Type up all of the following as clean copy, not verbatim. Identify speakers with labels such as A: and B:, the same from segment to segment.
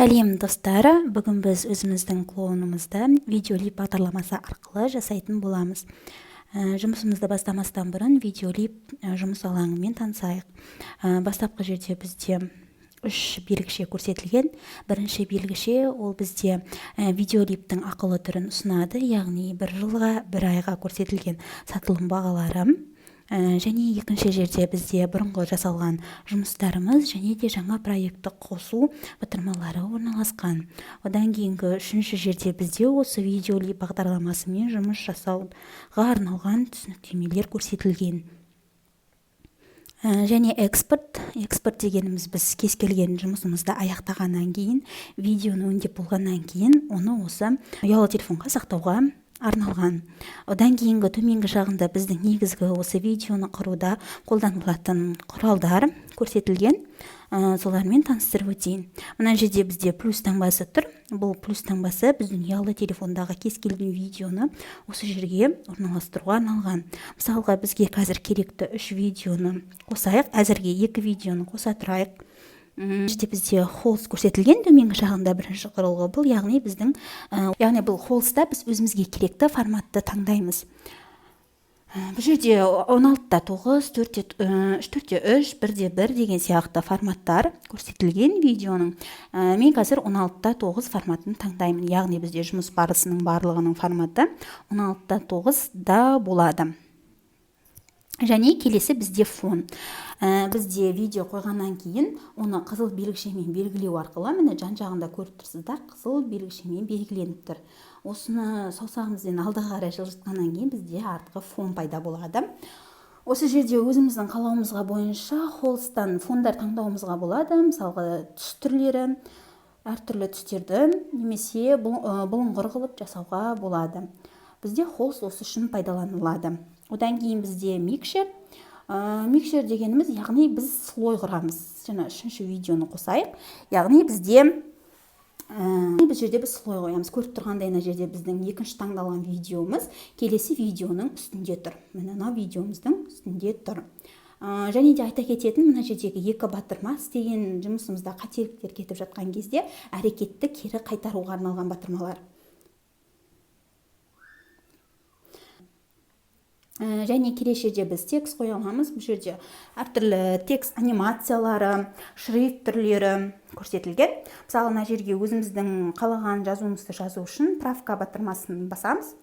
A: Сәлем, достар! Бүгін біз өзіміздің клоунымызды Videoleap бағдарламасы арқылы жасайтын боламыз. Жұмысымызды бастамастан бұрын Videoleap жұмыс алаңымен танысайық. Бастапқы жерде бізде үш белгіше көрсетілген. Бірінші белгіше ол бізде Videoleap-тің ақылы түрін ұсынады, яғни бір жылға, бір айға көрсетілген сатылым бағалары. Және екінші жерде бізде бұрынғы жасалған жұмыстарымыз және де жаңа проектті қосу батырмалары орналасқан. Одан кейінгі үшінші жерде бізде осы Videoleap бағдарламасымен жұмыс жасауға арналған түсініктемелер көрсетілген. Және экспорт. Экспорт дегеніміз біз кез келген жұмысымызды аяқтағаннан кейін, видеоны өңдеп болғаннан кейін оны осы ұялы телефонға сақтауға арналған. Одан кейінгі төменгі жағында біздің негізгі осы видеоны құруда қолданылатын құралдар көрсетілген. Солармен таныстырып өтейін. Мына жерде бізде плюс таңбасы тұр. Бұл плюс таңбасы біздің ұялы телефондағы кез келген видеоны осы жерге орналастыруға арналған. Мысалға, бізге қазір керекті үш видеоны қосайық. Әзірге екі видеоны қоса тұрайық. Жерде бізде холст көрсетілген төменгі жағында, бірінші құрылғы бұл, яғни біздің яғни бұл холстта біз өзімізге керекті форматты таңдаймыз. Бұл жерде 16:9, 4:3, 4:3, 1:1 деген сияқты форматтар көрсетілген видеоның. Мен қазір 16:9 форматын таңдаймын, яғни бізде жұмыс барысының барлығының форматы 16:9-да болады. Және келесі бізде фон. Бізде видео қойғаннан кейін оны қызыл белгішемен белгілеу арқылы, міне, жан жағында көріп тұрсыздар, қызыл белгішемен белгіленіп тұр. Осыны саусағымызбен алдыға қарай жылжытқаннан кейін бізде артқы фон пайда болады. Осы жерде өзіміздің қалауымызға бойынша холсттан фондар таңдауымызға болады. Мысалға, түс түрлері, әртүрлі түстерді немесе бұлыңғыр қылып жасауға болады. Бізде холст осы үшін пайдаланылады. Одан кейін бізде микшер. Микшер дегеніміз, яғни біз слой құрамыз. Жаңа үшінші видеоны қосайық. Яғни бізде бұл жерде біз слой қоямыз. Көріп тұрғандай, мына жерде біздің екінші таңдалған видеомыз келесі видеоның үстінде тұр. Міне, мынау видеомыздың үстінде тұр. Және де айта кететін, мына жердегі екі батырма істеген жұмысымызда қателіктер кетіп жатқан кезде әрекетті кері қайтаруға арналған батырмалар. Және келесі жерде біз текст қоя аламыз. Бұл жерде әртүрлі текст анимациялары, шрифт түрлері көрсетілген. Мысалы, мына жерге өзіміздің қалаған жазуымызды жазу үшін правка батырмасын басамыз.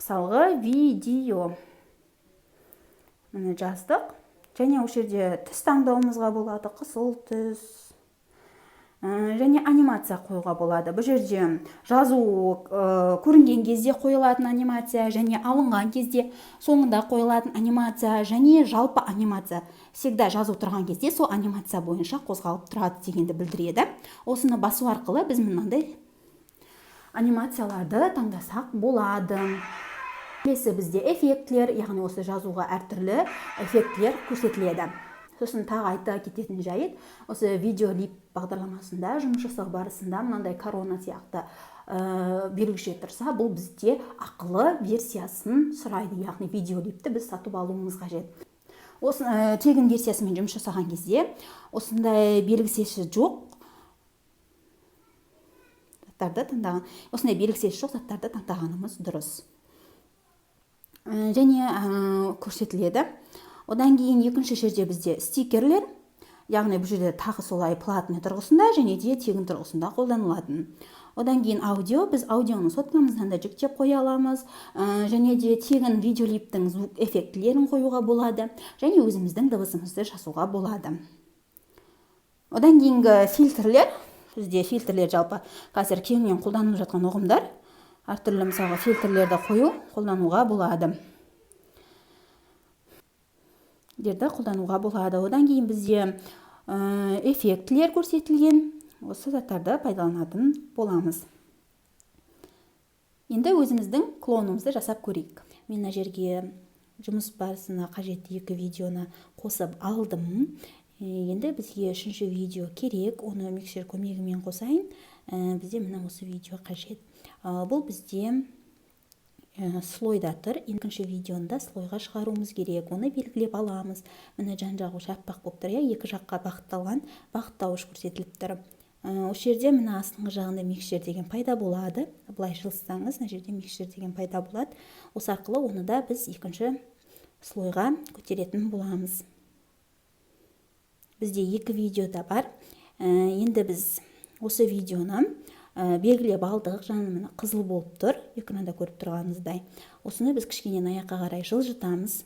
A: Мысалға, видео, міне, жаздық. Және осы жерде түс таңдауымызға болады, қызыл түс. Және анимация қоюға болады. Бұл жерде жазу көрінген кезде қойылатын анимация және алынған кезде соңында қойылатын анимация және жалпы анимация. Всегда жазу тұрған кезде сол анимация бойынша қозғалып тұрады дегенді білдіреді. Осыны басу арқылы біз мынандай анимацияларды таңдасақ болады. Келесі бізде эффектлер, яғни осы жазуға әртүрлі эффектлер көрсетіледі. Сосын тағы айта кететін жайт, осы Videoleap бағдарламасында жұмыс жасау барысында мынандай корона сияқты белгіше тұрса, бұл бізде ақылы версиясын сұрайды, яғни Videoleap-ті біз сатып алуымыз қажет. Осы тегін версиясымен жұмыс жасаған кезде осындай белгісесі жоқ заттарды таңдаған, осындай белгісесі жоқ заттарды таңдағанымыз дұрыс. Және көрсетіледі. Одан кейін екінші жерде бізде стикерлер, яғни бұл жерде тағы солай платный тұрғысында және де тегін тұрғысында қолданылатын. Одан кейін аудио. Біз аудионы соткамыздан да жүктеп қоя аламыз, және де тегін Videoleap-тің звук эффектілерін қоюға болады және өзіміздің дыбысымызды жасауға болады. Одан кейінгі фильтрлер. Бізде фильтрлер жалпы қазір кеңінен қолданылып жатқан ұғымдар. Әртүрлі, мысалға, фильтрлерді қою, қолдануға болады, лерді қолдануға болады. Одан кейін бізде эффектілер көрсетілген. Осы заттарды пайдаланатын боламыз. Енді өзіміздің клонымызды жасап көрейік. Мен мына жерге жұмыс барысына қажетті екі видеоны қосып алдым. Енді бізге үшінші видео керек, оны микшер көмегімен қосайын. Бізде міне осы видео қажет. Бұл бізде Слойда тұр. Екінші видеоны да слойға шығаруымыз керек. Оны белгілеп аламыз. Міне, жан жағы уже аппақ болып тұр, иә, екі жаққа бағытталған бағыттауыш көрсетіліп тұр. Осы жерде, міне, астыңғы жағында микшер деген пайда болады. Былай жылжытсаңыз, мына жерде микшер деген пайда болады. Осы арқылы оны да біз екінші слойға көтеретін боламыз. Бізде екі видео да бар. Енді біз осы видеоны белгілеп алдық. Жаңа, міне, қызыл болып тұр, экранда көріп тұрғаныңыздай. Осыны біз кішкене мына жаққа қарай жылжытамыз.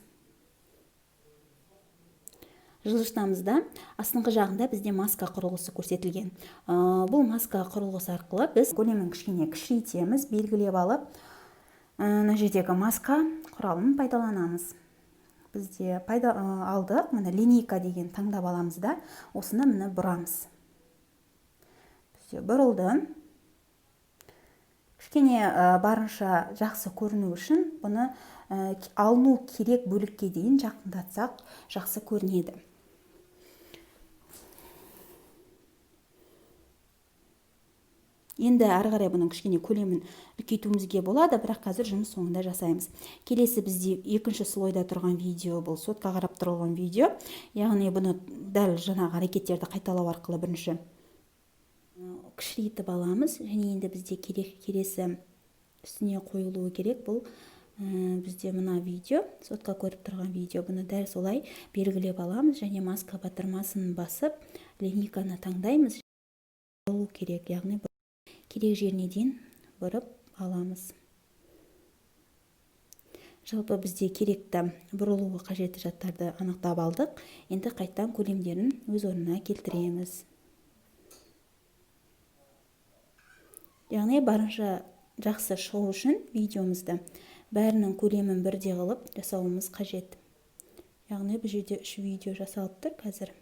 A: Жылжытамыз да, астыңғы жағында бізде маска құрылғысы көрсетілген. Бұл маска құрылғысы арқылы біз көлемін кішкене кішірейтеміз. Белгілеп алып, мына жердегі маска құралын пайдаланамыз. Бізде пайда алдық, міне, линейка деген таңдап аламыз да, осыны, міне, бұрамыз. Бізде бұрылды. Кішкене барынша жақсы көріну үшін бұны алыну керек бөлікке дейін жақындатсақ, жақсы көрінеді. Енді ары қарай бұның кішкене көлемін үлкейтуімізге болады, бірақ қазір жұмыс соңында жасаймыз. Келесі бізде екінші слойда тұрған видео, бұл сотка қарап тұрған видео. Яғни бұны дәл жаңағы әрекеттерді қайталау арқылы бірінші кішірейтіп аламыз. Және енді бізде керек келесі үстіне қойылуы керек, бұл бізде мына видео, сотка көріп тұрған видео. Бұны дәл солай белгілеп аламыз және маска батырмасын басып, линейканы таңдаймыз. Болу керек, яғни керек жеріне дейін бұрып аламыз. Жалпы бізде керекті бұрылуы қажетті заттарды анықтап алдық. Енді қайтадан көлемдерін өз орнына келтіреміз. Яғни барынша жақсы шығу үшін видеомызды бәрінің көлемін бірдей қылып жасауымыз қажет. Яғни бұл жерде үш видео жасалып тұр қазір.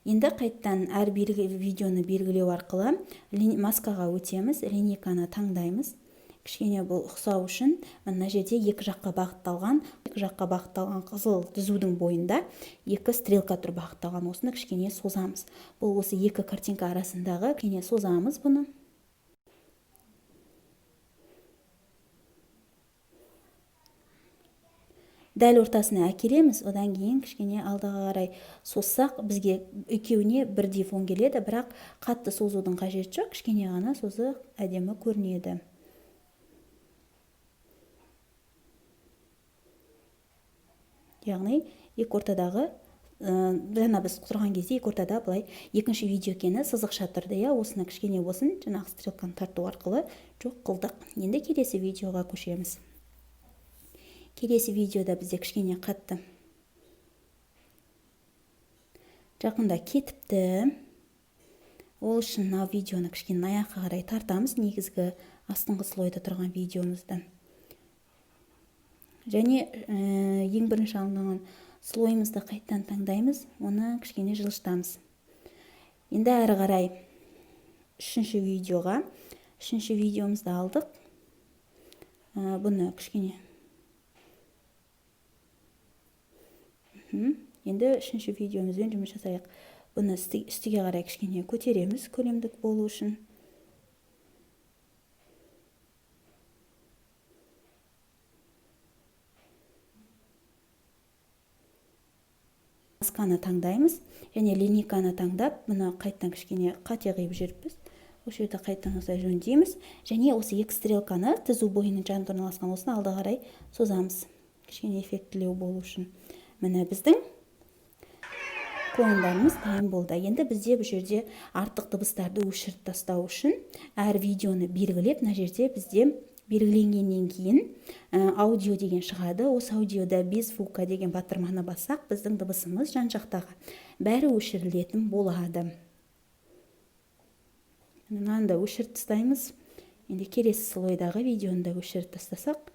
A: Енді қайттан әр видеоны белгілеу арқылы маскаға өтеміз, линейканы таңдаймыз. Кішкене бұл ұқсау үшін мына жерде екі жаққа бағытталған қызыл түзудің бойында екі стрелка тұр бағытталған. Осыны кішкене созамыз. Бұл осы екі картинка арасындағы, кішкене созамыз бұны. Дәл ортасына әкелеміз. Одан кейін кішкене алдыға қарай созсақ, бізге екеуіне бірдей фон келеді, бірақ қатты созудың қажеті жоқ, кішкене ғана созсақ, әдемі көрінеді. Яғни екі ортадағы, жаңа біз тұрған кезде екі ортада былай екінші видео екені сызықша тұрды, иә. Осыны кішкене болсын жаңағы стрелканы тарту арқылы жоқ қылдық. Енді келесі видеоға көшеміз. Келесі видеода бізде кішкене қатты жақында кетіпті. Ол үшін мына видеоны кішкене аяққа қарай тартамыз, негізгі астыңғы слойда тұрған видеомызды. Және ең бірінші алынған слойымызды қайтадан таңдаймыз, оны кішкене жылжытамыз. Енді әрі қарай үшінші видеоға, үшінші видеомызды алдық. Бұны кішкене, енді үшінші видеомызбен жұмыс жасайық. Бұны үстіге қарай кішкене көтереміз көлемдік болу үшін. Масканы таңдаймыз және линейканы таңдап, мұны қайтадан, кішкене қате қиып жіберіппіз, осы жерде қайтадан осылай жөндейміз. Және осы екі стрелканы, түзу бойының жанында орналасқан, осыны алда қарай созамыз кішкене эффектілеу болу үшін. Міне, біздің клондарымыз дайын болды. Енді бізде бұл жерде артық дыбыстарды өшіріп тастау үшін әр видеоны белгілеп, мына жерде бізде белгіленгеннен кейін аудио деген шығады. Осы аудиода «без звука» деген батырманы бассақ, біздің дыбысымыз жан жақтағы бәрі өшірілетін болады. Мынаны да өшіріп тастаймыз. Енді келесі слойдағы видеоны да өшіріп тастасақ,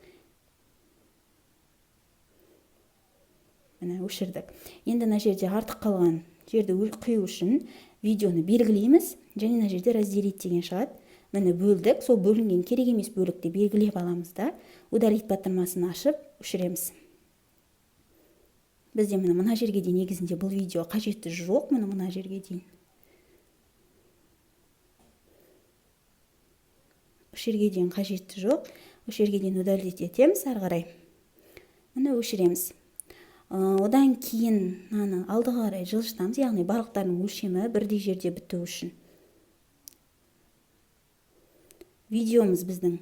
A: міне, өшірдік. Енді мына жерде артық қалған жерді қию үшін видеоны белгілейміз және мына жерде «разделить» деген шығады. Міне, бөлдік. Сол бөлінген керек емес бөлікті белгілеп аламыз да, «удалить» батырмасын ашып, өшіреміз. Бізде, міне, мына жерге дейін негізінде бұл видео қажеті жоқ, міне, мына жерге дейін. Осы жерге дейін қажеті жоқ, осы жерге дейін удалить етеміз. Ары қарай, міне, өшіреміз. Одан кейін мынаны алдыға қарай жылжытамыз, яғни барлықтарының өлшемі бірдей жерде біту үшін. Видеомыз біздің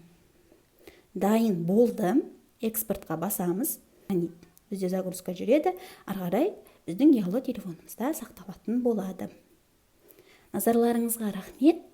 A: дайын болды. Экспортқа басамыз, яғни бізде загрузка жүреді. Ары қарай біздің ұялы телефонымызда сақталатын болады. Назарларыңызға рахмет.